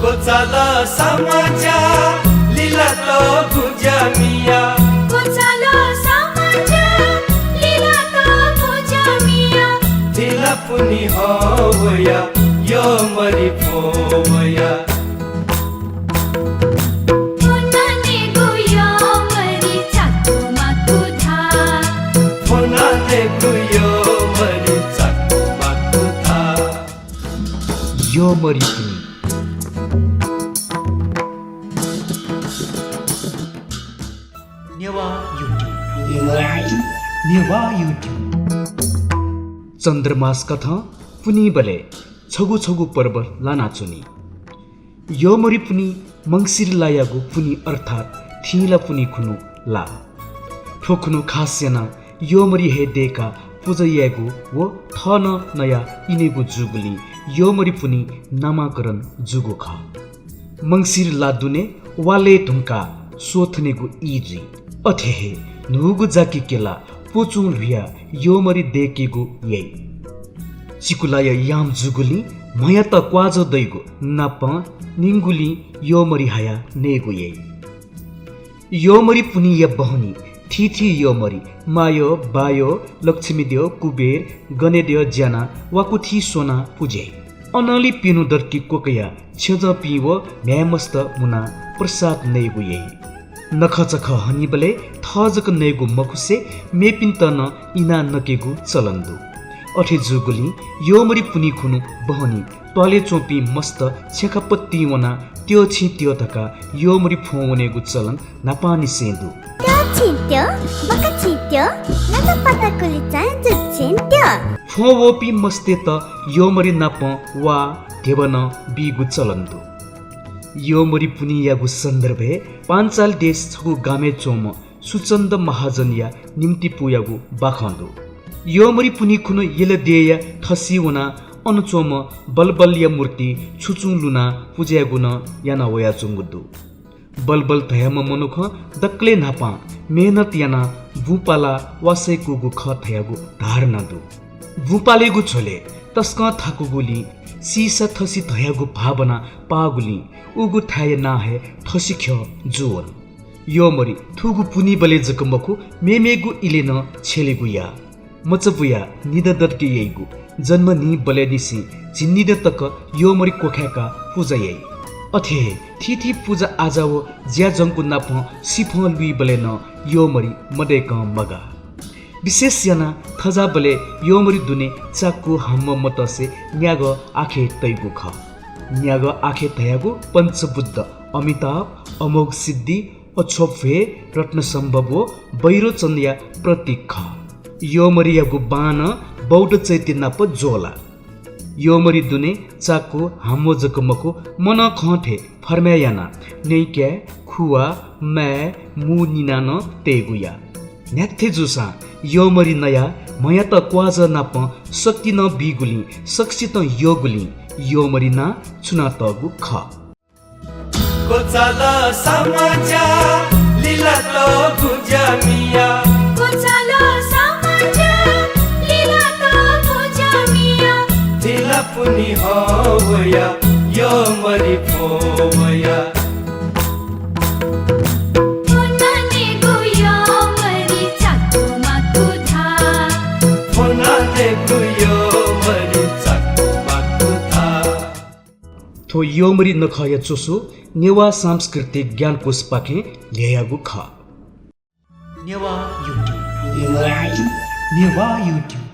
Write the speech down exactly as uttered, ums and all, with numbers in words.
क्वचाल समाचार लिलातःगु ज्यामिया। क्वचाल समाचार लिलातःगु ज्यामिया। लिलापुनि हवया, यमरी फ्वंवया। फ्वनानेगु यमरी चाकु माकु धाः। फ्वनानेगु यमरी चाकु माकु धाः। यमरी पुनि। नेवाः YouTube। नेवाः YouTube। चन्द्रमास कथं पुनिबलय् छगू छगू पर्व लानाच्वनी। यमरी पुनि मंसिर लायागु पुनि अर्थात् थिंला पुनि खुन्हु ला। थ्व खुन्हु खास यानाः यमरी हे दय्काः पुजा यायेगु व थः नं नयाः इनेगु जूगुलिं यमरी पुनि नामाकरण जूगु खः। मंसिर ला दुने वालय् धुंकाः स्वथनेगु ई जुइ। अथे हे न्हूगु जाकि केलाः प्वचुं ल्हुयाः यमरी दय्केगु याइ। चिकुलाया याम जूगुलिं म्हयात क्वाजः दइगु नापं निंगुलिं यमरी हयाः नयेगु याइ। यमरी पुनिया बहनी थीथी यमरी मायः, बायः, लक्ष्मीद्यः, कुबेर, गनेद्यः ज्यानाः वाकुथि स्वनाः पुज्याइ। अनंलि प्यन्हु दर्की क्वकयाः छ्यजंपिं व म्ह्याय्‌मस्त मुनाः प्रसाद नयेगु याइ। नखःचखः हनीबलय् थः जक नयेगु मखुसे मेपिन्त नं इनाः नकेगु चलन दु। अथे जूगुलिं यमरी पुनि खुन्हु बहनी त्वालय् च्वंपिं मस्त छेँखापत्तिं वनाः त्यःछिं त्यः धकाः यमरी फ्वं वनेगु चलन न्हापांनिसें दु। त्यःछिं त्यः, बकछिं त्यः, नातापाता कुलिचां जुकछिं त्यः। फ्वं वःपिं मस्तय्त यमरी नापं वा, ध्यबा नं बीगु चलन दु। यमरी पुनियागु सन्दर्भय् पाञ्चाल देश छगू गामय् च्वंम्ह सुचन्द महाजनया निम्तिपूयागु बाखं दु। यमरी पुनि खुन्हु यल देय्‌या थसि वनाः अन च्वंम्ह बलबलया मूर्ति छुचुं लुनाः पुजा यायेगु नं याना वयाच्वंगु दु। बलबल धयाम्ह मनुखं दकलय् न्हापां मेहनत यानाः बुँपाला वा सय्‌कूगु खः धयागु धारणा दु। बुँपालय्‌गु झ्वलय् तसकं थाकुगुलिं सीसा थसि धयागु भावना पाःगुलिं उगु थाय्‌या नां हे थसिख्यः जूवन। यमरी थुगु पुनिबलय् जक मखु, मेमेगु इलय् नं छ्यलेगु याः। मचा बुयाः निदँ दर्की याइगु, जन्म न्हिंबलय्‌निसें झिंनिदँ तक यमरी क्वखाय्‌काः पुजा याइ। अथे हे थीथी पुजा आजा व ज्याझंगु नापं सिफं लुइबलय् नं यमरी मदय्‌कं मगाः। विशेष यानाः थज्याःबलय् यमरी दुने चाकु हाम्व मतसे न्यागः आखे तइगु खः। न्यागः आखे धयागु पञ्चबुद्ध, अमिताभ, अमोघसिद्धि, अक्षोभ्य, रत्नसम्भव व वैरोचनया प्रतीक खः। यमरीयागु बां नं बौद्ध चैत्य नाप ज्वःलाः। यमरी दुने चाकु हाम्व जक मखु, मनंखं थें फर्माय् यानाः न्यंकाय्, खुवा, माय्, मू निनाः नं तयेगु याः। न्ह्याथे जूसां यमरी नयाः म्हयात क्वाजः नापं शक्ति नं बीगुलिं सकसितं यःगुलिं यमरी नां छुनातःगु खः। क्वचाल समाचार लिलातःगु ज्यामिया। क्वचाल समाचार लिलातःगु ज्यामिया। लिलापुनि हवया, यमरी फ्वंवया। फ्वनानेगु यमरी चाकु माकु धाः। फ्वनानेगु यमरी चाकु माकु धाः। थ्व यमरी नखःया च्वसु नेवाः सांस्कृतिक ज्ञानकोशपाखें ल्ह्ययागु खः। नेवाः YouTube। नेवाः YouTube।